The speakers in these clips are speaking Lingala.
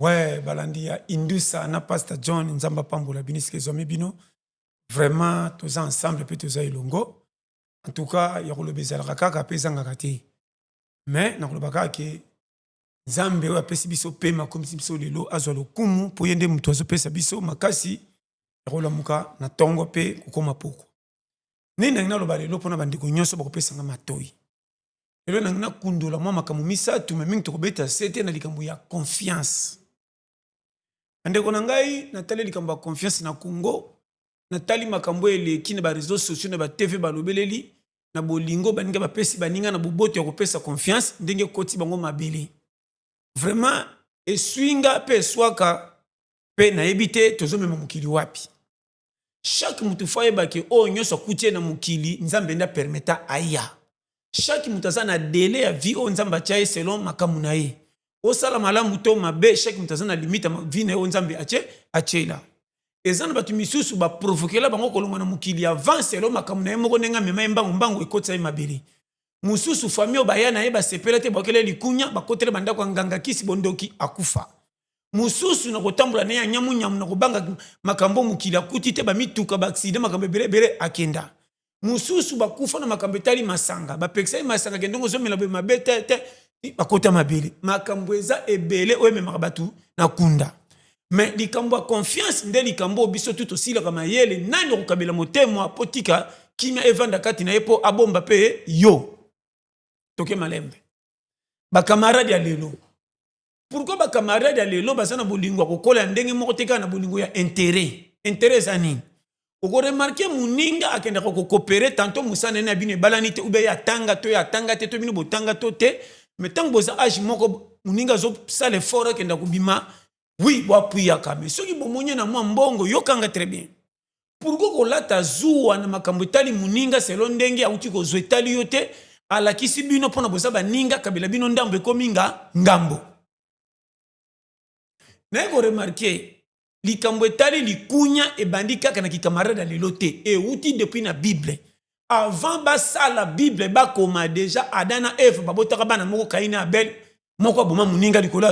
Ouais, balandi ya Indusa na Pastor John, Nzambe apambola bino esika ezwami bino. Vraiment toza ensemble mpe toza elongo. En tout cas, ya koloba ezalaka kaka mpe ezangaka te. Mais nakoloba kaka ke Nzambe oyo apesi biso pema, akomisi biso lelo, azwa lokumu, mpo ye nde moto azopesa biso makasi ya kolamuka na ntongo mpe kokóma poko. Nini nangi naloba lelo mpona bandeko nyonso bakopesanga matoi? Lelo nangi nakundola mwa makambo misato, me mingi tokobeta sete na likambo ya confiance. Bandeko na ngai, natali likambo ya confiance na Congo, natali makambo eleki na baréseaux sociaux, na baTV, balobeleli na bolingo baninga bapesi baninga na boboto ya kopesa confiance, ndenge ekoti bango mabele. Vraiment eswinga mpe eswaka mpe nayebi te tozomema mokili wapi. Chaque motu faut ayebake oyo nyonso akuti ye na mokili, Nzambe nde apermettre aya. Chaque moto aza na délai ya vie oyo Nzambe atia ye selon makambo na ye. Osala malamu to mabe, chaque moto aza na limite ya vie na ye oyo Nzambe atie atiela. Eza na bato misusu baprovokela bango kolongwa na mokili avant selon makambo na ye moko, ndenge amema ye mbangu mbangu, ekotisa ye mabele. Mosusu, famille oyo baya na ye basepela te, bakokela likunya, bakotela bandako ya nganga, kisi, bondoki, akufa. Mosusu na kotambola na ye ya nyamunyamu, na kobanga makambo mokili akuti te, bamituka, baaccident, makambo ebele ebele, akenda. Mosusu bakufa na makambo etali masanga, bapekisa ye masanga, ke ndenge ozomela boye mabe te te, bakota mabele. Makambo eza ebele oyo ememaka bato na kunda. Mais likambo ya confiance nde likambo oyo biso tu tosilaka mayele. Nani okokabela motema mpo tika kimia evanda kati na ye, mpo abomba mpe yo? Toke malembe. Bacamarade ya lelo, pourquoi bacamarade ya lelo baza na bolingo ya kokola ya ndenge moko te, kaka na bolingo ya intérêt? Intérêt eza nini? Okoremarquer moninga akendaka kocoopérer tantôt mosala nene ya bino ebalani te, ube ye atanga to ye atanga te, to bino botanga to te, mais ntango boza age moko, moninga azosala effort, akenda kobima, oui, boapuyaka. Mais soki bomoni na mwa mbongo, yokanga très bien, pourquoi kolata zuwa na makambo etali moninga selon ndenge awuti kozwa? Etali yo te. Alakisi bino mpona boza baninga, kabela bino ndambo, ekomi nga ngambo. Naye koremarquer likambo etali likunya ebandi kaka na kikamarade ya lelo te, euti depuis na Bible. Avant basala Bible, bakoma déjà Adam na Eve, babotaka bana moko, Kaini na Abel. Moko aboma moninga likolo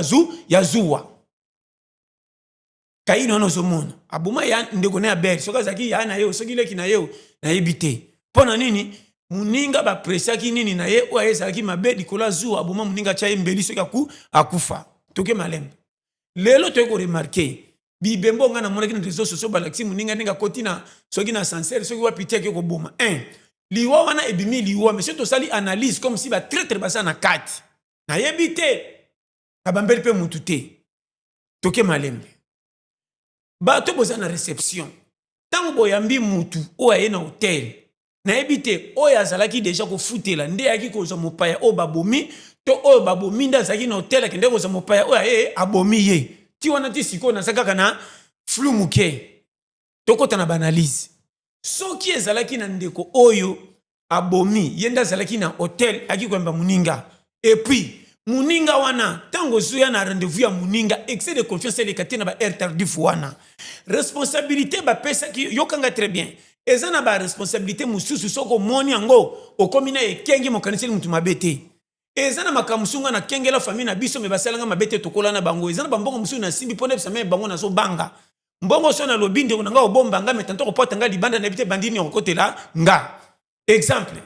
ya zuwa. Kaini wana ozomona aboma ya ndeko na Abel, soki azalaki ya na ye, soki leki na ye, nayebi te. Mpo na nini? Moninga bapresaki nini na ye oyo aye ezalaki mabe, likolo ya zuwa aboma moninga, atya ye mbeli, soki akufa. Toke malembe. Lelo toye koremarquer bibembo. Ngai namonaki na réseaux sociaux, balakisi moninga ndenge akoti na soki na ascenseur, soki wapi ti ake koboma un. Liwa wana ebimi liwa, mais soki tosali analyse, comme si batraître baza na kati. Nayebi te, nabambeli mpe mutu te. Toke malembe. Bato boza na réception, ntango boyambi mutu oyo aye na hotel, nayebi te oyo azalaki déjà kofutela nde ayaki kozwa mopaya oyo babomi, to oyo babomi nde azalaki na hotel akende kozwa mopaya oyo aye abomi ye. Ti wana ti sikoyo naza kaka na flou moke. Tokɔta na baanalyse. Soki ezalaki na ndeko oyo abomi ye nde azalaki na hotel, ayaki koyamba moninga, et puis moninga wana, ntango ozoya na rendez-vous ya moninga, excès de confiance eleka te na baheure tardif wana. Responsabilité bapesaki, yokanga très bien, eza na baresponsabilité mosusu. Soki omoni yango, okomi na ekengi, mokaniseli motu mabe te. Eza na makambo mosusu nga nakengela famille na biso, me basalanga mabe te, tokola na bango. Eza na bambongo mosusu nasimbi mpo nayebisa me bango, nazobanga mbongo. So nalobi ndeko na nga obomba nga, me tantôt kopota nga libanda, nayebi te bandini ya kokotela nga. Exemple,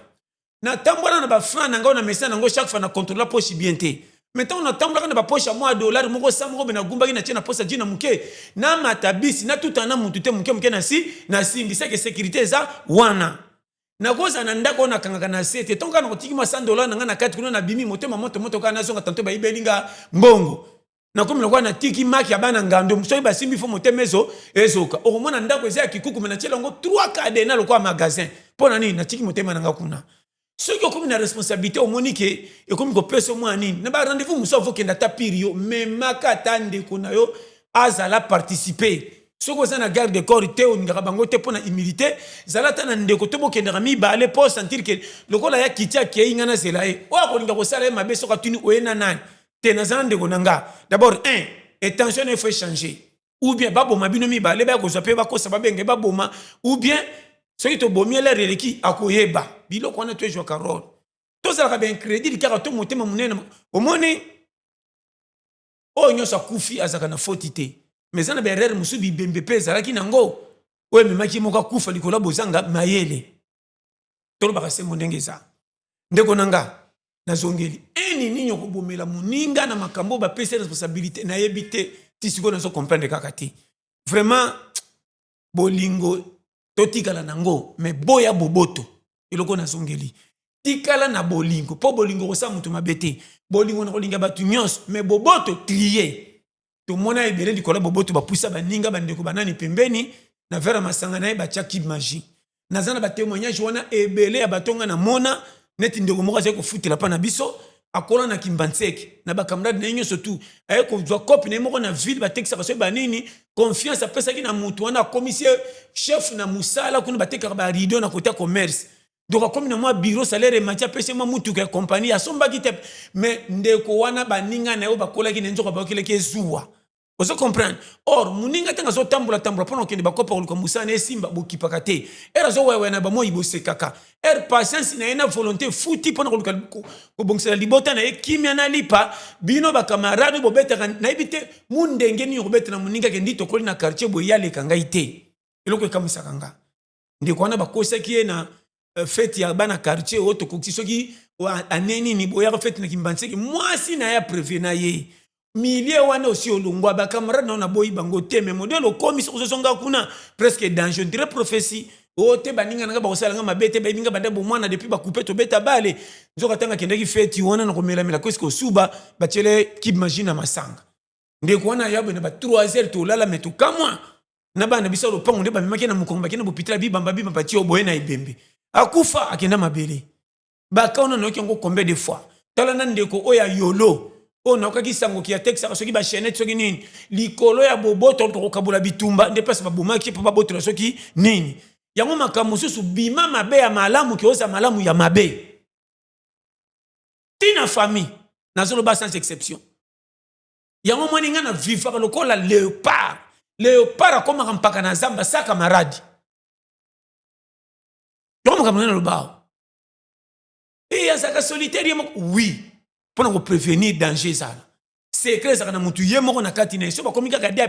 natambola na bafranc na ngai na mesa nango, chaque fois na contrôle poche bien te, mais ntango natambolaka na bapoche ya mwa dollar moko, sa moko be nagumbaki, na tie na poche ya na moke, namata bisi, natutana na mutu te, moke moke nasi nasimbisaki sécurité eza wana. Nakozala na ndako oyo nakangaka na se te. Ntongo kaka nakotiki mwa 100 $ na ngai na kati kuna, nabimi motema moto moto kaka, nazonga, tantôt bayibeli nga mbongo. Nakomi lokola natiki maki ya bana ngando, soki basimbi fo motema ezoka. Okomona ndako eza ya kikuku, me natiela yango 3 cadenas lokola magasin. Mpo na nini? Natiki motema na nga kuna. Soki okomi na responsabilité, omoni ke ekomi kopesa mwa nini na barendez-vous mosusu, avokenda ata pire, yo memaka ata ndeko na yo azala participer. Soki oza na garde corps te, olingaka bango te mpo na humilité, zala ata na ndeko to bokendaka mibale, mpo sentir ke lokola ya kiti akei, nga nazela ye. Oyo akolinga kosala ye mabe, soki atuni oye na nani te, naza na ndeko na nga. D'abord un intention na ye faut échanger, ou bien baboma bino mibale, baya kozwa mpe bakosa, babenge baboma, ou bien soki tobomi elere eleki, akoyeba biloko wana. To ezwaka rôle, tozalaka baincrédule kaka to motema monene. Omoni Oyo nyonso akufi azalaka na foti te, mais eza na baerreur mosusu, bibembe mpe ezalaki nango oyo ememaki moko akufa likolo ya bozanga mayele. Tolobaka sembo ndenge eza. Ndeko na nga, nazongeli eni nini okobomela moninga na makambo oyo bapesi responsabilité? Nayebi te, ti sikoyo nazo comprendre kaka te. Vraiment, bolingo totikala nango, mais boya boboto. Eloko nazongeli, tikala na bolingo, mpo bolingo kosala moto mabe te. Bolingo na kolinga bato nyonso, mais boboto trie. Tomona ebele likolo ya boboto bapusa baninga, bandeko, banani pembeni na verre ya masanga na ye batiaki magie. Naza na batémoignage wana ebele ya bato nga namona. Neti ndeko moko azali kofutela mpa na biso, akola na Kimbanseke na bacamarade na ye nyonso tu. Aye kozwa cope na ye moko na ville, batekisaka soki banini. Confiance apesaki na motu wana, akomisi ye chef na mosala kuna, batekaka barideau na côté ya commerce. Donc akomi na mwa bureau, salaire emati, apesi mwa mutuka ya compagnie, asombaki te. Mais ndeko wana, baninga na ye oyo bakolaki na nzoka bayokelaki ezuwa. Ozo comprendre? Or moninga ntango azotambola tambola mpona kokende bakopa koluka mosala na esimba, bokipaka te. Ere azowewe na bamoi, bosekaka. Ere patience na ye na volonté futi mpona koluka kobongisela libota na ye kimia na lipa, bino bacamarade bobetaka. Nayebi te mu ndenge nini kobetela moninga ke ndi tokoli na quartier boye, yaleka ngai te. Eloko ekamwisaka nga, ndeko wana bakosaki ye na fête ya bana quartier oyo tokokisi soki ane nini, boyaka fête na Kimbanseke. Mwasi na ye aprévenir na ye: milieu wana osi olongwa, bacamarade na naboyi bango te, mais modèle okomi, soki ozozonga kuna, presque danger. On dirait prophétie oyo te, baninga na nga bakosala nga mabe te, bayebi nga banda bomwana, depuis bakupe tobeta bale. Nzoka ntango akendaki feti wana na komelamela, kosi kosuba, batiele cube Maggi na masanga. Ndeko wana ya boye na ba 3 heures tolala, me tokamwa na bana biso ya lopango nde bamemaki na mokongo, bakende bopitala, bibamba bibamba, tie boye na ebembe, akufa, akenda mabele. Baka wana nayoki yango combien de fois. Tala na ndeko oyo ya Yolo oyo nayokaki sango ki atekisaka soki bachaînette soki nini, likolo ya boboto tokokabola bitumba, nde mpasi babomaki mpo babotola soki nini. Yango makambo mosusu, bima mabe ya malamu ke oza malamu ya mabe. Ntina famille, nazoloba sans exception. Yango moni ngai na vivaka lokola léopard. Léopard akomaka mpaka na zamba sa camarade. Yango makambo ngai naloba awa, e azalaka solitaire ye moko, oui, mpona koprévenir danger. Ezala secret, ezalaka na motu ye moko na kati na ye. So bakomi kaka de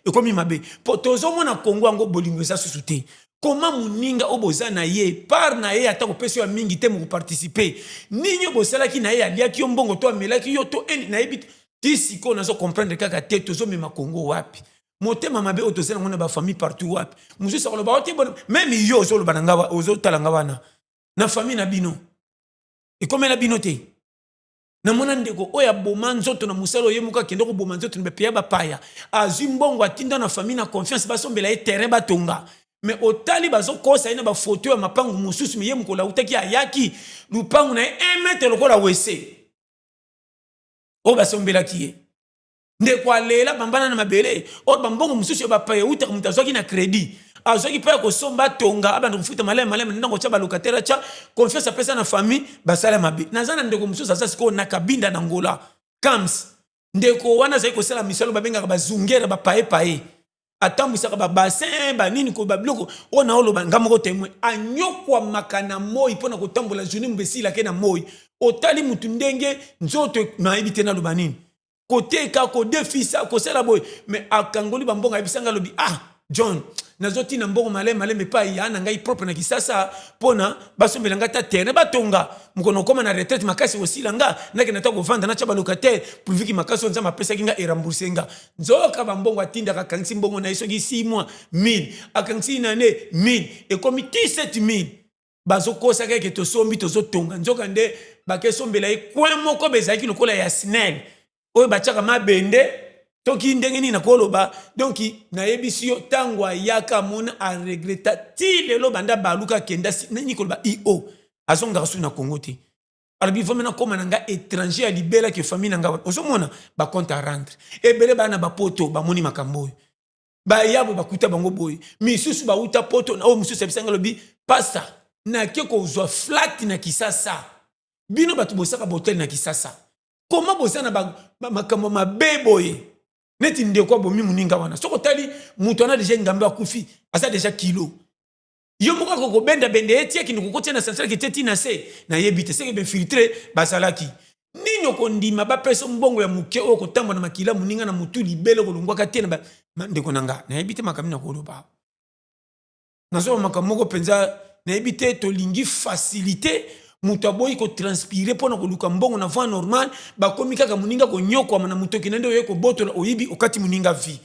ekomi mabe, mpo tozomona Kongo yango, bolingo eza susu te. Koma moninga oyo boza na ye par na ye, ata kopesa yo ya mingi te, mokoparticiper nini oyo bosalaki na ye, aliaki yo mbongo to amelaki yo to eni, nayebi ti sikoyo nazo comprendre kaka te. Tozomema Kongo wapi? Motema mabe oyo toza nango na bafamille partout, wapi? Mosusu akoloba o te, même yo ozoloba na nga, ozotala nga wana na famille na bino, ekomela bino te. Namona ndeko oyo aboma nzoto na mosala oyo, ye moko akende koboma nzoto na bapeya bapaya, azwi mbongo, atinda na famille na confiance, basombela ye terrain, batonga. Mais otali, bazokosa ye na bafoto ya mapangu mosusu, mais ye mokolo autaki, ayaki lupangu na ye 1 mètre lokola wese oyo basombelaki ye. Ndeko alela bambana na mabele. Oyo bambongo mosusu ya bapaya eutaka, moto azwaki na crédit, azwaki mpo ya kosomba, atonga, abanda kofuta maleme maleme, ndango tya balocataire, atya confiance, apesa na famille, basala mabe. Naza na ndeko mosusu aza sikoyo na Kabinda na Ngola Kams. Ndeko wana azali kosala misalo babengaka bazungere, bapayepaye, atambwisaka babassin, banini, ko babiloko oyo naoloba. Nga moko témoin, anyokwamaka na moi mpo na kotambola, journée mobe esilake na moi. Otali mutu ndenge nzoto, nayebi te naloba nini, koteka, kodefisa, kosala boye, mais akangoli bambongo. Ayebisanga, alobi: "Ah John, nazotina mbongo malembe malembe epai ya na ngai propre na Kisasa mpona basombela ngai ta terrain, batonga. Mokolo okóma na retraite, makasi kosila nga, nakende ata kovanda, natya balocataire, pourvu que makasi oyo Nzambe apesaki nga erembourser nga." Nzoka bambongo atindaka, akangisi mbongo na ye soki 6 mois 1000, akangisi na ne 1000, ekomi ti 7000. Bazokosaka eke tosombi, tozotonga. Nzoka nde bakesombela ye coin moko bezalaki lokola ya SNEL oyo batiaka mabende toki ndenge nini nakoloba. Donc nayebisi yo, ntango ayaka amona, aregretter ti lelo. Banda baluka akenda nini koloba io, azongaka su na Kongo te. Alobi: "Vomi nakóma na nga étranger ya libela ke famille na nga." Ozomona bacompte à rendre ebele. Baya na bapoto, bamoni makambo oyo, baya boye, bakuta bango boye. Misusu bauta poto oyo, mosusu ayebisanga, alobi: "Pasta, nake kozwa flat na Kisasa. Bino bato bosaka bahotel na Kisasa, koma boza na makambo mabe boye?" Neti ndeko abomi moninga wana, soki otali moto wana déjà ngambe akufi, aza déjà kilo, yo moko ako kobendabenda ye ti akende kokotia na centrale, ke tie ti na se. Nayebi te seke bainfiltré bazalaki nini. Nini okondima bapesa mbongo ya moke oyo kotambola na makila moninga na motu libele kolongwaka te na ndeko na nga? Nayebi te makambo na koloba. Nazoba makambo moko mpenza, nayebi te. Tolingi facilité. Moto aboyi kotranspire mpo na koluka mbongo na voie normale. Bakomi kaka moninga konyokwama na motoki na nde oye kobotola, oyibi, okati moninga vie.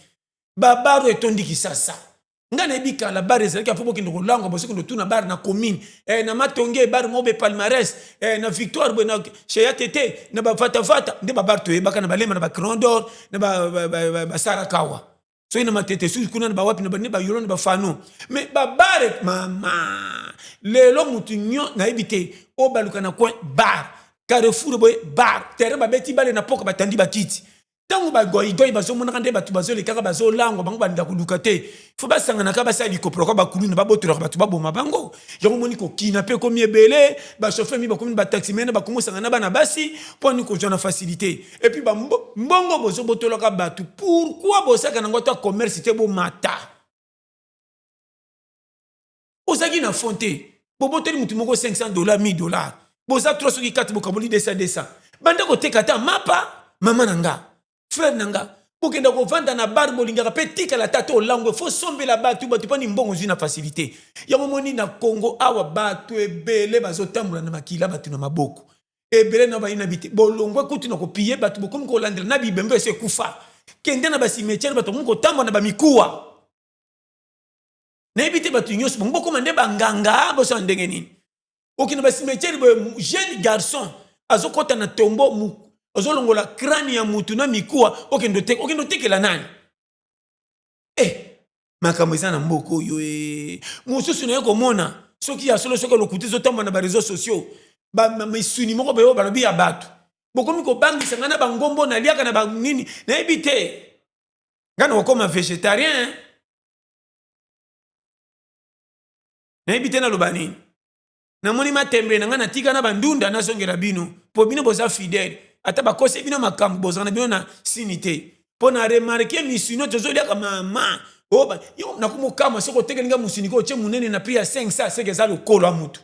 Babaro etondi Kisasa. Ngai nayebi kala bar ezalaki apo bokende kolangwa, bozokende otuna bar na commune, na Matonge, bar moko be Palmarès, na Victoire boye, na Sheya Tete, na Bavatavata. Nde babar toyebaka na Balemba, na Bacran d'Or, na Basarakawa, soki na Matete, soki kuna na bawapi, na bane Bayolo, na Bafano. Mais babare, mama, lelo mutu nyo nayebi te oyo baluka na coin bar, carrefour boye bar, terrain babeti bale na poka, batandi bakiti. Ntango bagoigoi bazomonaka nde bato bazolekaka, bazolangwa, bango balinga koluka te. Fo basanganaka, basala likopolaka bakuluna, babotolaka bato, baboma bango. Yango moni kokina mpe ekomi ebele. Bachauffeur mi bakomi bataximen, bakomi osanga na bana basi mpo ani kozwa na facilité. Et puis mbongo bozobotolaka bato, pourquoi bosaka nango ata commerce te? Bomata, ozalaki na fond te, bobotoli motu moko 500 $, 1000 $. Boza 3 soki 4, bokaboli 200 200, banda koteka ata mapa. Mama na nga, frère na nga, bokenda kovanda na bar, bolingaka mpe tikala tata olangwe, fo sombela bato bato mpani mbongo ozwi na facilité. Yango moni na Congo awa bato ebele bazotambola na makila, bato na maboko ebele na bayina bi te. Bolongwe kutu na kopie bato, bokomi kolandela na bibembe esi ekufa. Kende na bacimetière, bato bakomi kotambola na bamikuwa. Nayebi te, bato nyonso bango bokóma nde banganga, bosala ndenge nini? Okende bacimetière boye, jeune garçon azokɔta na tombo, ozolongola crâne ya mutu na mikuwa, okende otekela nani? Makambo eza na mboka oyo e. Mosusu naye komona soki ya solo, soki olokuta, ezotambola na baréseaux sociaux, misuni moko boye oyo balobi ya bato. Bokomi kobangisa ngai na bangombo naliaka na banini, nayebi te. Ngai na kokóma végétarien, nayebi te naloba nini. Namoni matembe na ngai, natika na bandunda, nazongela bino mpo bino boza fidèle. Ata bakosi bino makambo, bozala na bino na sini te. Mpo na remarquer, misuni oyo tozoliaka, mama, nakomokama. Soki otekeli nga mosuni ko otie monene na prix ya 500, seke eza lokolo ya mutu.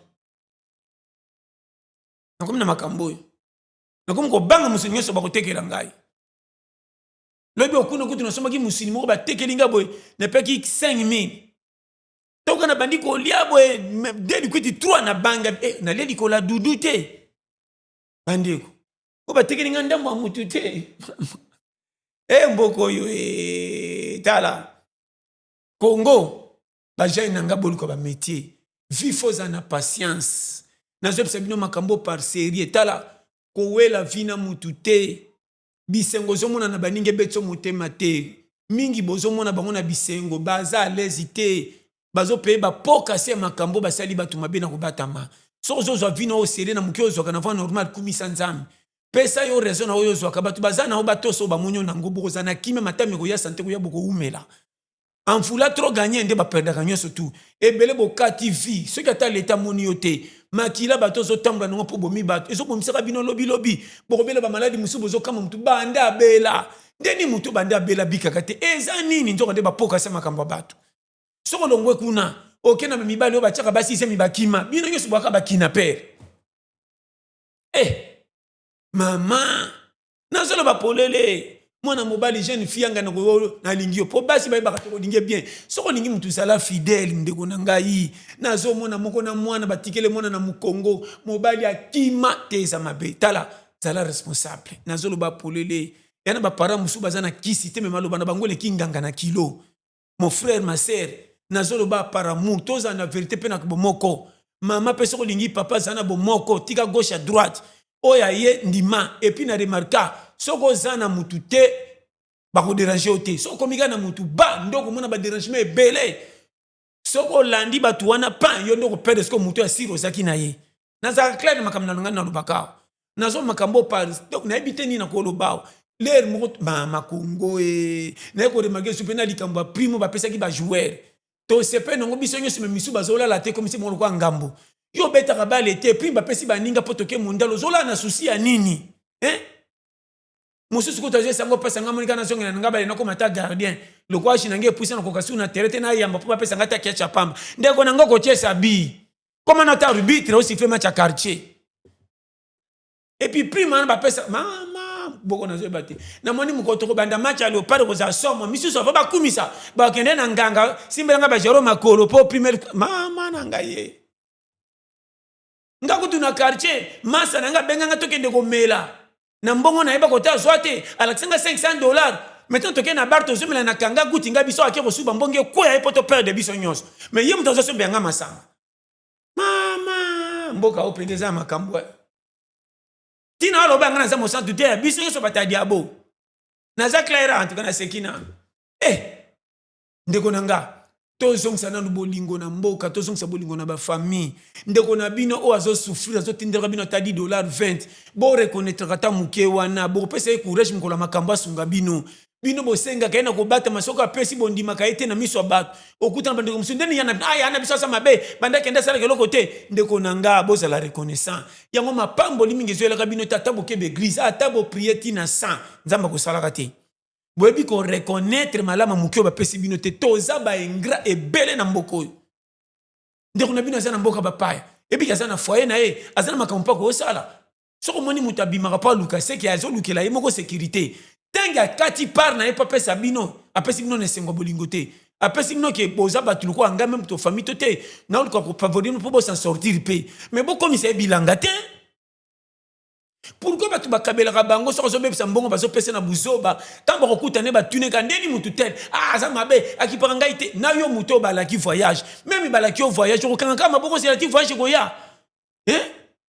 Nakomi na makambo oyo, nakomi kobanga mosuni nyonso bakotekela ngai. Lobi okuna kutu nasombaki mosuni moko, batekeli nga boye, napeki 5000. Toka na bandi kolia boye de likwiti 3 na banga, nalia likolo ya dudu te. Bandeko oyo batekeli nga ndambo ya mutu te. Mboka oyo e, tala Congo, bajai na nga, boluka bamétier. Vie, fo oza na patience. Nazoyebisa bino makambo par série. Tala, kowela vie na mutu te. Bisengo ozomona na baninga ebeti motema te. Mingi bozomona bango na bisengo, baza à l'aise te, bazopeye bapoka se ya makambo basali bato mabe na kobatama. Soki ozozwa vie na oyo sere na moke, ozwaka na voie normale, kumisa Nzambe, pesa yo raison na oyo ozwaka. Bato baza na yo, batoso oyo bamoni yo nango, bokozala na kimia, matami ekoya, sante koya, bokowumela. En voulant trop gagner nde baperdaka nyonso tu ebele. Bokati vie, soki ata leta amoni yo te, makila bato ozotambola nango mpo bomi bato, ezobomisaka bino lobilobi. Bokobela bamaladi mosusu, bozokama motu banda abela ndeni, motu banda abela bikaka te. Eza nini? Nzoka nde bapokasa makambo ya bato. Soki olongwe kuna, oke na mibali oyo batiaka basi zemi, bakima bino nyonso, bwaka bakina pere. Mama, nazoloba polele. Mwana mobali, jeune fille, anga nalingi yo mpo basi bayebaka te kolingi bien. Soki olingi motu, zala fidèle. Ndeko na ngai, nazomona moko na mwana, batikele mwana na mokongo, mobali akima te, eza mabe. Tala, zala responsable. Nazoloba polele ya na baparent mosusu baza na kisi te, me maloba na bango eleki nganga na kilo. Mon frère, ma sœur, nazoloba par amour. Tozala na vérité mpe na bomoko. Mama mpe, soki olingi papa, azala na bomoko, tika gauche à droite oyo aye, ndima. Et puis na remarquer, soki oza na mutu te, bakodéranger yo te. Soki okomi kaka na mutu, ba nde okomona badérangement ebele. Soki olandi bato wana, pan yo nde okoperdre. Soki motu ya sire ozalaki na ye, nazalaka clair na makambo na ngai nalobaka awa. Nazo makambo par, donc nayebi te nini nakoloba awa. Lere moko, mama Kongo e, naye koremarquer su mpe na likambo ya prime bapesaki bajoueur. Tosepe nango biso nyonso, me misu bazolala te. Komisi bango lokola ngambo. Yo obetaka bale te, prime bapesi baninga mpo toke mondalo, ozolala na susi ya nini, eh? Mosusu kutu azwi esango, opesa nga, monika nazongela na nga bale, nakoma ata gardien lokola âge na ngai epusa, nakoka su na terrain te, nayamba mpo bapesa nga ta kiacha ya pamba. Ndeko na nga, kotiesa bi koma na ta arbitre, osiffler match ya quartier. Et puis prime wana bapesa mama boko nazoyeba te. Namoni mokolo tokobanda match ya Léopard kozala somo. Misusu ava bakumisa bakende na nganga simbelanga bajero makolo mpo primaire mama na ngai ye nga kutu na quartier masa na nga abenganga tokende komela na mbongo nayeba kote azwa te, alakisa nga 500 $. Maintenant tokende na bar, tozomela na kanga guti nga biso ake kosuba mbongo ekweya ye mpo toperdre biso nyonso. Mais ye moto azosombela nga masanga. Mama, mboka oyo mpenza eza ya makambo. Ntina aloba nga naza mosantu te ya biso nyonso bato ya diabo. Naza claire en tout cas, naseki na ndeko na nga. Tozongisa nanu bolingo na mboka, tozongisa bolingo na bafamille. Ndeko na bino oyo azosouffrir, azotindelaka bino ata 10 $, 20, boreconnaîtraka ata moke wana, bokopesa ye courage mokolo ya makambo asunga bino. Bino bosengaka ye na kobatama, soki apesi bondimaka ye te na miso ya bato. Okutana bandeko mosusu ndeni ya na biso asa mabe, banda akende asalaka eloko te. Ndeko na nga, bozala reconnaissant. Yango mapamboli mingi ezoyelaka bino te. Ata bokeba église, ata boprier ntina 100, Nzambe akosalaka te. Boyebi koreconnaître malamu moke oyo bapesi bino te. Toza baingrats ebele na mboka oyo. Ndeko na bino aza na mboka bapaya, ebiki aza na foyer na ye, aza na makambo mpo akosala. Soki omoni moto abimaka mpo aluka, seke azolukela ye moko sécurité. Ntange akati part na ye mpo apesa bino, apesi bino na esengo ya bolingo te. Apesi bino ke boza bato lokola ngai, même to famille to te, naoluka kofavorir mpo bosan sortir mpe. Mais bokomisa ye bilanga te. Pourquoi bato bakabelaka bango? Soki azobebisa mbongo, bazopesa na buzoba. Ntango bakokuta nde batuneka ndeni mutu tel, ah, aza mabe, akipaka ngai te. Na yo motu oyo balaki voyage, même balaki yo voyage, okokanga kaka maboko, ozela ti voyage ekoya.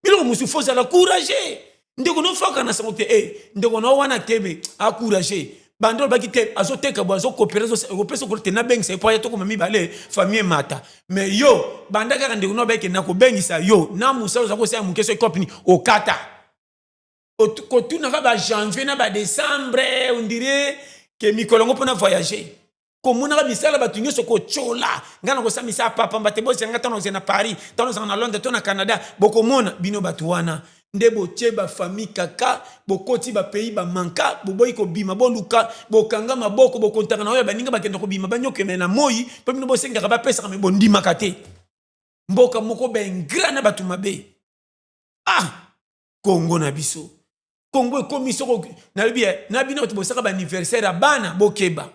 Biloko mosusu faut ozala courage. Ndeko nofaka na sango te ndeko na wana tebe acourage bando olobaki te, azoteka bo, azokopera, okopesa okolo te, nabengisa ye po aya tokoma mibale, famille emata. Mais yo banda kaka ndeko no abeke na kobengisa yo na mosala oza kosala moke, so ekopini okata kotunaka bajanvier na badécembre, on dirait ke mikolo yango mpona voyager. Komonaka misala bato nyonso kotyola ngai na kosala misala papamba te. Bozanga ntango ozala na Paris, ntango ozala na Londres to na Canada, bokomona bino bato wana nde botie bafamille kaka, bokoti bapays bamanka, boboyi kobima, boluka, bokanga maboko, bokontaka na oyo baninga bakenda kobima, banyokeme na moi mpo bino bosengaka bapesaka, me bondimaka te. Mboka moko baingrats na bato mabe. Ah, Kongo na biso, Kongo ekomi soko nalobi na bino bato bosaka baanniversaire ya bana, bokeba.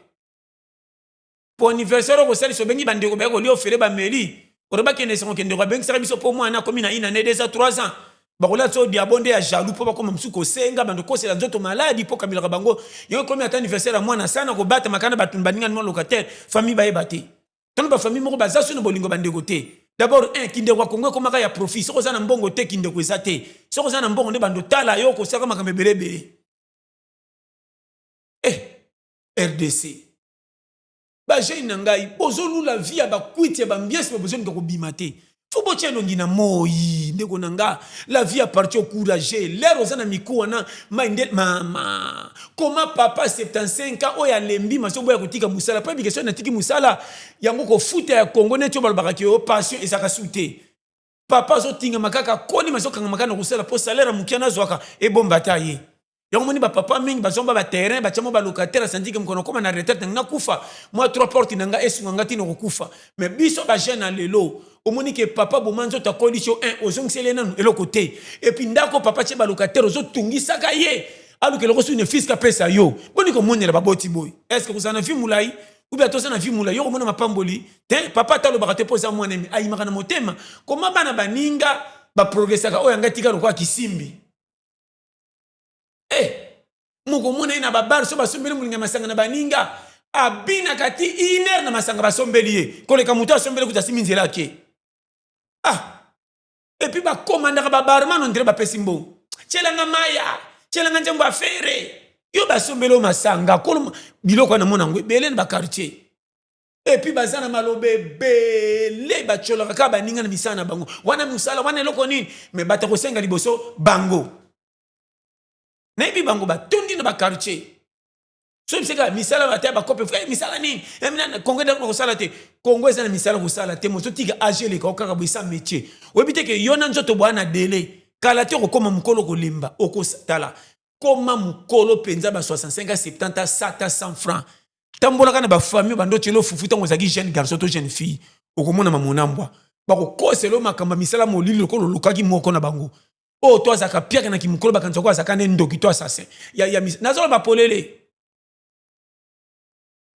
Po anniversaire oyo kosalisa, obengi bandeko baya kolia ofele, bameli, oto bakende esengo kende abengisaka biso mpo mwana akomi na une année, 2 ans, 3 ans, bakolia so diabo nde ya jaloux mpo bakoma mosusu kosenga bando kosela nzoto maladi mpo kamelaka bango. Yango ekomi ata anniversaire ya mwana sana kobatama kana bato baninga nima locataire, famille bayeba te. Tano bafamille moko baza so na bolingo bandeko te. D'abord un kindeko ya Kongo ekomaka ya profit. Soki oza na mbongo te, kindeko eza te. Soki oza na mbongo nde bando tala yo kosaka makambo ebele ebele. RDC, bajeune na ngai, bozolula vie ya bakwiti ya bambiasi, me bozolinga kobima te. Faut botya elongi na moi. Ndeko na nga, la vie appartient au courageux. Lere oza na miku wana mai nde mama koma papa 75 ans oyo alembi mazoboya kotika mosala mpo ebike soki natiki mosala yango kofuta ya Kongo neti oyo balobaka ke yo passion ezalaka su te. Papa azotingama kaka koni mazokangama kaka na kosala mpo salaire ya moke nazwaka ebomba ata ye. Yango moni bapapa mingi bazomba baterrain, batia mo balocataire, asandike mokolo nakóma na retraite nangi nakufa, mwa trois porte na ngai esunga nga ntina kokufa. Mais biso bajeune na lelo, omoni ke papa boma nzoto akolisi yo 1, ozongiseli ye nanu eloko te. Et puis ndako papa tie balocataire, ozotungisaka ye, aluka eloko soki ne fiske apesa yo. Boni komonela baboti boye? Est ce que kozala na vie molai ou bien toza na vie molai, yo komona mapamboli te? Papa ata alobaka te mpo oza mwana emi ayimaka na motema. Koma bana baninga baprogresaka, oyo yanga tika lokola kisimbi. Mokomona ye na babar, so basombeli molinga masanga na baninga, abinaka ti une heure na masanga basombeli ye koleka moto asombeli kuta asimi nzela ake. Ah, et puis bakomandaka babarman, on dirait bapesi mbongo: tielanga maya, tielanga nzembo afere. Yo basombeli oyo masanga kolo biloko wana, mona yango ebele na baquartier. Et puis baza na maloba ebele, batiolaka kaka baninga na misala na bango wana, mosala wana eloko nini. Me bato kosenga liboso bango, nayebi bango batondi na baquartier. So biseka misala bata ya bakope, misala nini? Kongo eza kosala te, Kongo eza na misala kosala te. Moto tika age eleka kaka boye sans métier, oyebi te ke yo na nzoto boya na dele kala te, okokóma mokolo kolemba. Okotala koma mokolo mpenza ba 65, 70, sata 100 francs, tambolaka na bafamille bando tielo fufu. Ntango ozalaki jeune garçon to jeune fille, okomona mamonambwa bakokosela makambo ya misala molili lokola olukaki moko na bango. Oyo to azalaka piaka na kimokolo, bakanisa ko azalaka nde ndoki to assassin ya, ya nazoloba polele.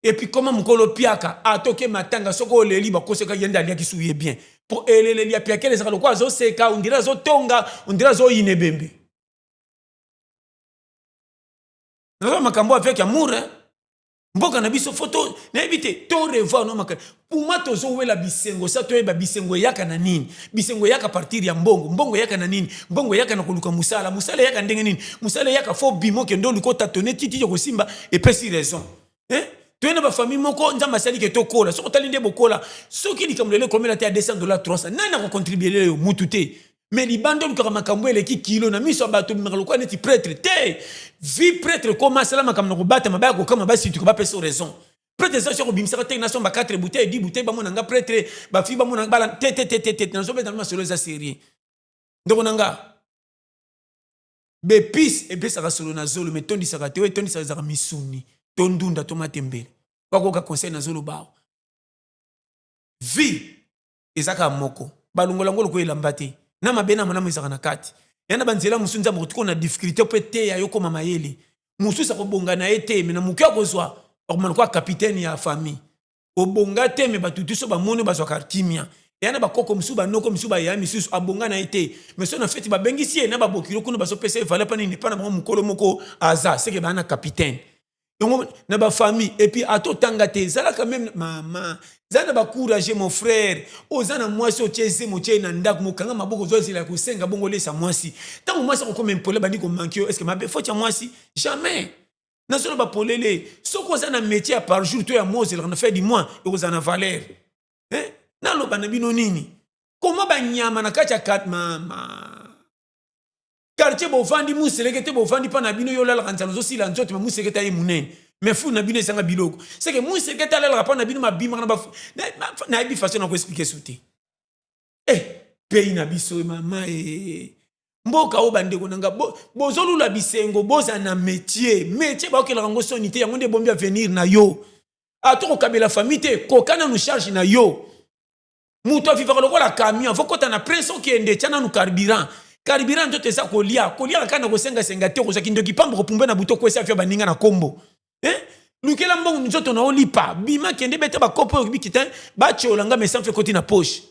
Et puis koma mokolo piaka, atoke matanga, soki oleli, bakoseka ye nde aliaki su ye bien, mpo eleleli ya piakele ezalaka lokola azoseka, on dirait azotonga, on dirait azoyina ebembe. Naza makambo avec amour, hein? Mboka na biso fo to nayebi te, to revoir no makambo puma. Tozowela bisengo sa toyeba bisengo eyaka na nini. Bisengo eyaka partir ya mbongo. Mbongo eyaka na nini? Mbongo eyaka na koluka mosala. Mosala eyaka ndenge nini? Mosala eyaka fo bima, okende oluka, otatone titi ya kosimba epesi raison, eh? Toye na bafamille moko, Nzambe asali ke tokola. Soki otali nde bokola, soki likambo lelo ekomela te ya 200 $, 300, nani akocontribuer yo? Mutu te. Mais libanda olukaka makambo eleki kilo na miso ya bato, bimaka lokola neti prêtre te. Vi prêtre koma asala makambo na kobatama, baya kokama, basituka, bapesa raison. Prêtre eza soki obimisaka te, nasomba 4 bouteille, 10 bouteille, bamona nga prêtre, bafille bamona bala te te te te te. Nazobeta masolo eza sérieux, ndeko na nga. Bepise epesaka solo na zolo, me etondisaka te. Oyo etondisaka ezalaka misuni to ndunda to matembele. Wakoka conseil nazoloba awa, vie eza kaka moko, balongola yango lokola elamba te. Na mabe na malamu ezalaka na kati ya na banzela mosusu. Nzambe akotika na difficulté mpo eteya yo koma mayele. Mosusu akobonga na ye te, me na moke akozwa, akoma lokola capitaine ya famille. Obonga te, me bato tuso bamoni, bazwaka kimia. Eya na bakoko mosusu, banoko mosusu, baya misusu abonga na ye te, me so na feti babengisi ye na babokilo kuna, bazopesa ye valeur. Mpa nini? Mpa na bango mokolo moko aza seke baa na capitaine yango na bafamille. Et puis ata otanga te, ezalaka même mama eza na bacourage. Mon frère, oza na mwasi, otie zemo, otie ye na ndako, mokanga maboko, ozwa ya kosenga bongo olesa mwasi. Ntango mwasi akokoma impoli, bandi komanquer yo, est-ce mabe faute ya mwasi? Jamais. Nazoloba polele, soki oza na métier ya par jour to ya mois, ozelaka na fin du mois, ekozala na valeur, eh? Naloba na bino nini? Koma banyama na kati ya mama quartier, bovandi museleke te, bovandi mpa na bino. Yo olalaka nzala, ozosila nzoto, me museleke te aye monene, me fu na bino ezanga biloko. Seke museleke te alalaka mpa na bino, mabimaka na nayebi façon na koexpliquer su te. Eh, pays na biso, mama e mboka oyo, bandeko na nga, bozolula bisengo, boza na métier. Métier baokelaka yango soni te, yango nde ebombi avenir na yo. Ata kokabela famille te, koka nanu charge na yo. Moto avivaka lokola camion, fo kota na prince, okende tia nanu carburant. Carburant nzoto eza kolia, koliaka kaka na kosengasenga te. Okozwaki ndoki pamba, kopumbe na butu, okwesi afia baninga na kombo, eh? Lukela mbongo nzoto na olipa, bima, kende beta bakopo oyo bikita, batiola nga mais sans ekoti na poche.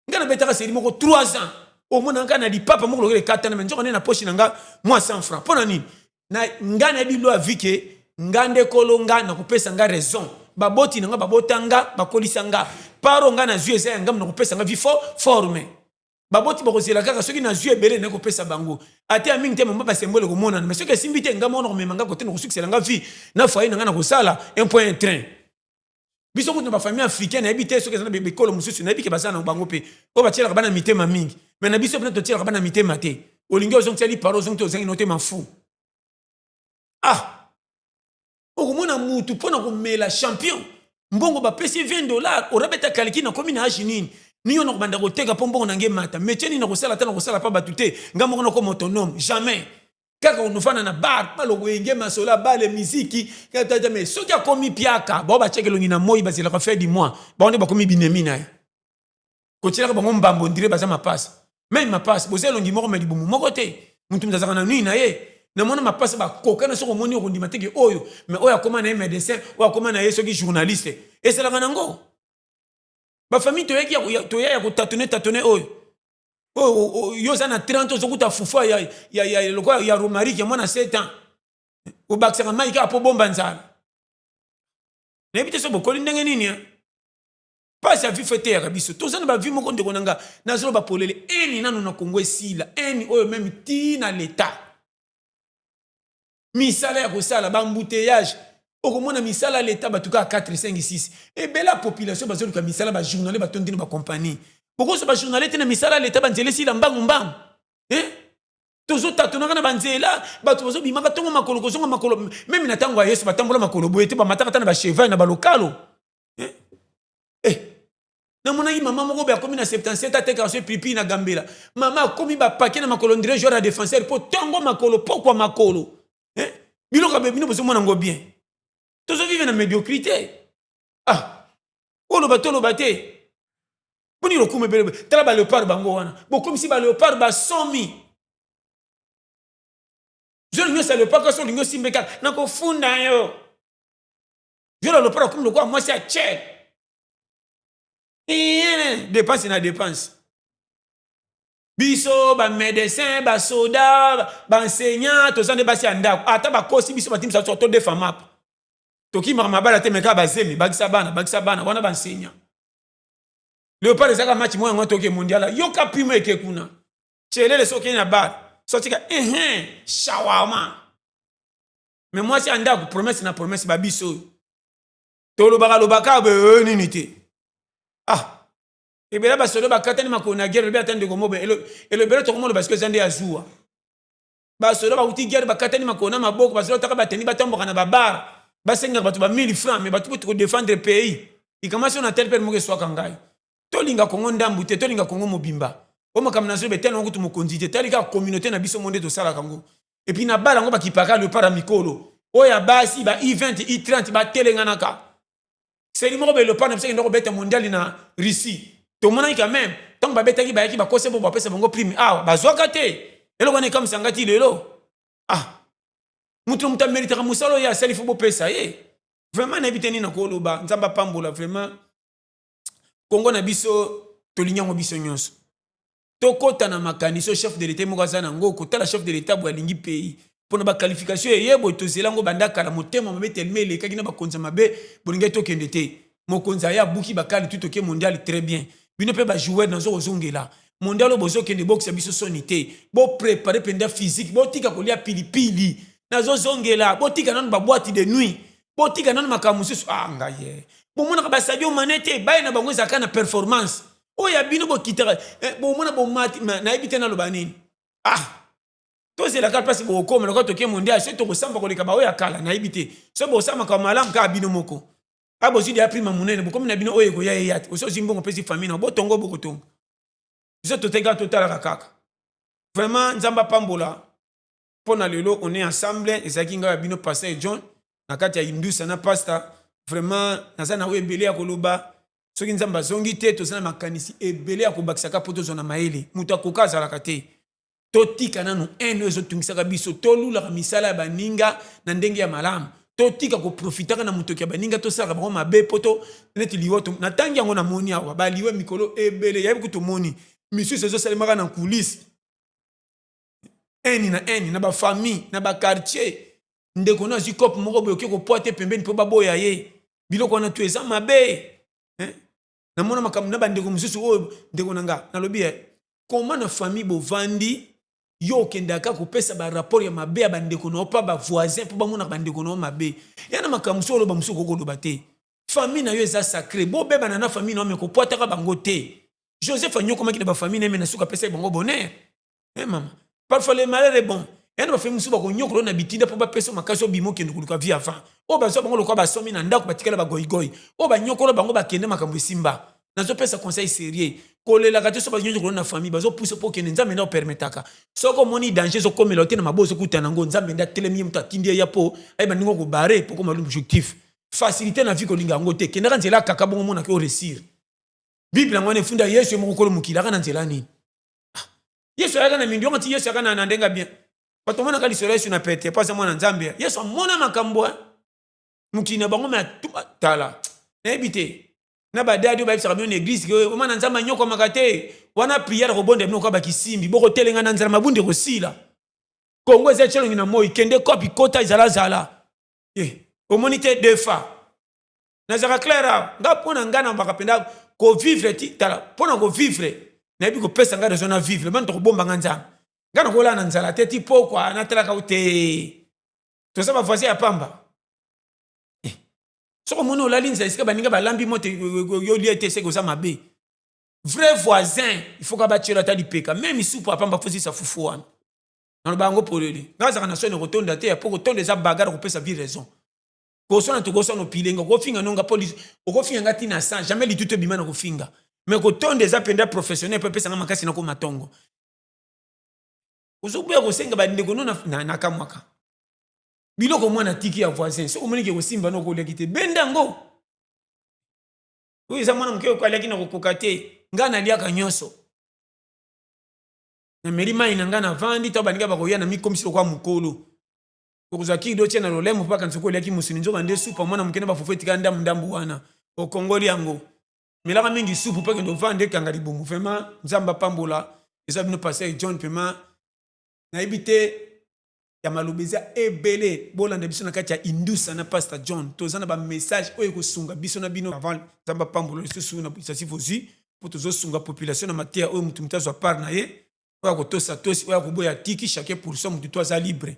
Nga nabetaka seri moko 3 ans, omona nga na lipapa moko lokola ekatana, me nzoka nde na poche na nga mwa 100 franc. Mpo na nini? Na nga nayebi lo avi ke nga nde kolo nga, nakopesa nga raison. Baboti na nga babota nga, bakolisa nga, paro nga nazwi eza ya ngambo, nakopesa nga vie fo forme. Baboti bakozela kaka soki nazwi ebele, nakopesa bango ate ya mingi te. Mama basembole komonana, mais soki esimbi te, nga moko nakomema nga kote, nakosukisela nga vie na foyer na nga, nakosala un point un train. Biso kutu na bafamille africaine, nayebi te soki eza na bikolo mosusu, nayebi ke baza na bango mpe oyo batielaka bana mitema mingi, mais na biso mpena totielaka bana mitema te. Olingi ozongisa liparo, ozongi te, ozangi no te mafu. Ah, okomona mutu mpo na komela champion, mbongo bapesi 20 $, orabeta kaliki. Nakomi na age nini nini oyo nakobanda koteka mpo mbongo na nge mata? Métier nini nakosala? Ata nakosala mpa bato te, nga moko nakoma autonome? Jamais. Kaka onofanda na bar, baloko enge masolo bale miziki tata. Mais soki akomi piaka, bao batiaka elongi na moi, bazelaka fin du mois, bao nde bakomi binemi na ye, kotielaka bango mbambo ndire baza mapasa. Même mapasa boza elongi moko, me libumu moko te. Mutu mutu azalaka na nui na ye. Namona mapasa bakokana, soki omoni okondima teke oyo, mais oyo akóma na ye médecin, oyo akóma na ye soki journaliste. Ezalaka nango bafamille toyaki toya ya kotâtonner tâtonner. Oyo oyo yo oza na 30, ozokuta fufu ya lokola ya romarike ya mwana 7 ans, obakisaka mai kaka mpo bomba nzala. Nayebi te so bokoli ndenge nini. Mpasi ya vie fo eteyaka biso. Toza na bavie moko, ndeko na nga, nazoloba polele, eni nanu na Kongo esila eni oyo même ntina leta misala ya kosala baembouteillage. Okomona misala ya leta, bato kaka 4, 5, 6, ebele ya population bazoluka misala. Bajournalier batondi na bacompagnie, bokozwa bajournalier te na misala ya leta. Banzela esila mbangu mbangu, eh? Tozotâtonnaka na banzela, bato bazobimaka ntongo makolo, kozonga makolo. Même na ntango ya Yesu batambola makolo boye te, bamataka ta na bacheval na balokalo, eh? Eh. Namonaki mama moko boye akomi na 77, atekaka so pipi na Gambela. Mama akomi bapake na makolo, ndire joueur ya défenseur, mpo ntongo makolo, pokwa makolo, eh? Biloko ya bino bozomona yango bien, tozovivre na médiocrité. Ah, oloba toloba te, mponi lokumu ebele. Tala baléopard bango wana, bokomisi baléopard basomi. Zolo nyonso ya lopaka so olingi osimbe kaka nakofunda yo. Zolo ya lopaka komi lokola mwasi ya chel. Dépense na dépense. Biso ba médecin, ba soda, ba enseignant, toza nde basi ya ndako. Ata bakosi biso, batimisa biso todefa mapa. Tokimaka mabala te, meka bazemi, bakisa bana, bakisa bana wana ba enseignant. Léopard ezalaka match moko yango toke mondial. Yoka primo eke kuna. Tielele soki okei na bar, so tika ehe shawarma. Mais mwasi ya ndako, promesse na promesse. Babiso oyo tolobaka lobaka boye nini te. Ah, ebele basolo bakatani makolo na guerre. Elobi ata ndeko mobe elobele tokomona parce que eza nde ya zuwa. Basolo bakuti guerre, bakatani makolo na maboko. Basolo taka bateni, batamboka na babar, basengaka bato ba 1000 francs. Mais bato po tokodefendre pays ikamasi na tel pere moko eswaka ngai. Tolinga Kongo ndambu te, tolinga Kongo mobimba. O makambo nazoyeba etali yango kutu mokonzi te, tali kaka communauté na biso mo nde tosalaka yango. Et puis na bala yango bakipaka Léopard ya mikolo oyo ya basi ba U20, U30 batelenganaka. Seli moko be Léopard na biso ekenda kobeta mondial na Russie. Tomonaki quand même ntango babetaki, bayaki bakosi bo bapesa bango prime. Awa bazwaka te. Eloko wana ekamwisanga ti lelo. Ah, moto na moto ameritaka mosala oyo asali, fo bopesa ye. Vraiment, nayebi te nini nakoloba. Nzambe apambola vraiment Kongo na biso. Tolingi yango biso nyonso. Tokɔta na makanisi chef de l'État moko aza nango. Kotala chef de l'État boye alingi pays mpona baqualification eye boye. Tozela yango banda kala. Motema mabe telema elekaki na bakonzi ya mabe. Bolingai tokende te. Mokonzi aye abuki bakali tu, toke mondial, très bien. Bino mpe bajoueur, nazo kozongela mondial oyo bozokende, bokisa biso soni te. Boprépare mpenza physique, botika kolia pilipili. Nazozongela, botika nanu baboîte de nuit, botika nanu makambo mosusu. Ah, ngai ye bomonaka basadio Mane te, baye na bango ezalaka na performance oyo ya bino. Bokitaka bomona bomati, nayebi te naloba nini. Ah, tozelaka mpasi bokokoma lokola toke mondial. Soki tokosamba koleka baoyo ya kala, nayebi te. Soki bosala makambo malamu kaka bino moko, a bozwi deya prime monene, bokomi na bino oyo ekoya eya te. Osi ozwi mbongo, mpesi famille na botongo, bokotonga. Biso toteka, totalaka kaka. Vraiment, Nzambe apambola mpo na lelo. On est ensemble. Ezalaki ngai ya bino, pasteur John, na kati ya Indusa na pasta. Vraiment, naza na oyo ebele ya koloba. Soki Nzambe azongi te, toza na makanisi ebele ya kobakisaka mpo tozwa na mayele. Moto akoka azalaka te. Totika nanu haine oyo ezotungisaka biso. Tolulaka misala ya baninga na ndenge ya malamu. Totika koprofitaka na motoki ya baninga, tosalaka bango mabe mpo to neti liwa. Natangi yango, namoni awa baliwa mikolo ebele. Yayebi ku tomoni misusu ezosalemaka na coulisse. Haine na haine na bafamille, na baquartier. Ndeko no azwi cope moko boye, oke kopwa te pembeni mpo baboya ye. Biloko wana tu eza mabe. Namona makambo na bandeko mosusu oyo. Ndeko na nga, nalobi ye koma na famille bovandi, yo okendaka kopesa barapport ya mabe ya bandeko na yo mpa bavoisin, mpo bamonaka bandeko na yo mabe. Ya na makambo mosusu oloba, mosusu okokoloba te. Famille na yo eza sacré. Bobebana na famille na yo, me kopwataka bango te. Joseph anyokomaki na bafamille na ye, me na suka apesaki bango bonheur. Eh mama, parfois le malheur est bon. Ya na bafamille mosusu bakonyokola na bitinda mpo bapesa makasi obima, okende koluka vie. Avant oyo bazwa bango lokola basomi na ndako, batikala bagoigoi oyo banyokola bango, bakende makambo esimba. Nazopesa conseil sérieux. Kolelaka te so banyokola na famille, bazopusa mpo okende. Nzambe nde opermetaka. Soki omoni danger ezokomela te na mabo, ozokutana yango, Nzambe nde atelemi ye, moto atindi ye ya mpo ayeba ndenge okobare mpo koma l'objectif. Facilité na vie, kolinga yango te. Kendaka nzela kaka bongo, omonaki oréussir. Bible yango wana efunda Yesu ye moko kolo mokili aka na nzela nini. Ah, Yesu ayaka na mindi yongo ti Yesu ayaka na ndenge bien. Bato omonaka lisolo ya Yesu na pete mpo aza mwana Nzambe. Yesu amona makambo mokili na bango. Me tala, nayebi te na badadi oyo bayebisaka bino na église ke omwana Nzambe anyokwamaka te. Wana prière kobonda bino koka bakisimbi, bokotelenga na nzala, mabundi ekosila. Kongo eza tielongi na moi. Kende kopi kota ezalazala. Eh, omoni te deux fois nazalaka clair awa. Nga mpo na ngai nambaka mpenza kovivre ti tala. Mpo na kovivre, nayebi kopesa ngai raison na vivre. Bana tokobombanga Nzambe. Ngai nakolala na nzala te ti pokwa natalaka te. Toza bavoisin ya pamba. Eh, soki omoni olali nzala esika baninga balambi moto, yo lia te, seke oza mabe. Vrai voisin, il faut ka batiela ata lipeka, même supu apamba, fosisa fufu wana. Naloba yango polele. Ngai azalaka na soni kotonda te, po kotonda eza bagarre, kopesa vie raison. Koswana, tokoswana opilenga, okofinga nonga mpo okofinga nga ntina sans jamais litutu ebima na kofinga. Mais kotonda eza mpenza professionnel mpo epesanga makasi na koma ntongo. Ozoboya kosenga bandeko no na kamwaka biloko mwana tiki ya voisin. Soki omoniki kosimba no, okoliaki te, benda yango. Oyo eza mwana moke oko aliaki na kokoka te. Ngai naliaka nyonso, nameli mai na ngai, navandi. To baninga bakoya na mikomisi lokwa mokolo. Okozwa kiri otie na lolemo mpo akanisa oliaki mosuni, nzoka nde supu ya mwana moke na bafufu etikala ndambu ndambu wana. Okongoli yango, melaka mingi supu mpo kende ovanda ekanga libumu. Vraiment, Nzambe apambola. Eza bino Pasteur John. Vraiment, nayebi te ya maloba eza ebele. Bolanda biso na kati ya Indusa na Pasteur John. Toza na bamessage oyo ekosunga biso na bino avant. Nzambe apambola lisusu na isasi vozwi mpo tozosunga population na mateya oyo. Motu motu azwa part na ye, oyo akotosa tosi, oyo akoboya tiki, chacun pour soi. Motu to aza libre.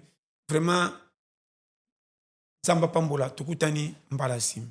Vraiment, Nzambe apambola. Tokutani mbala nsima.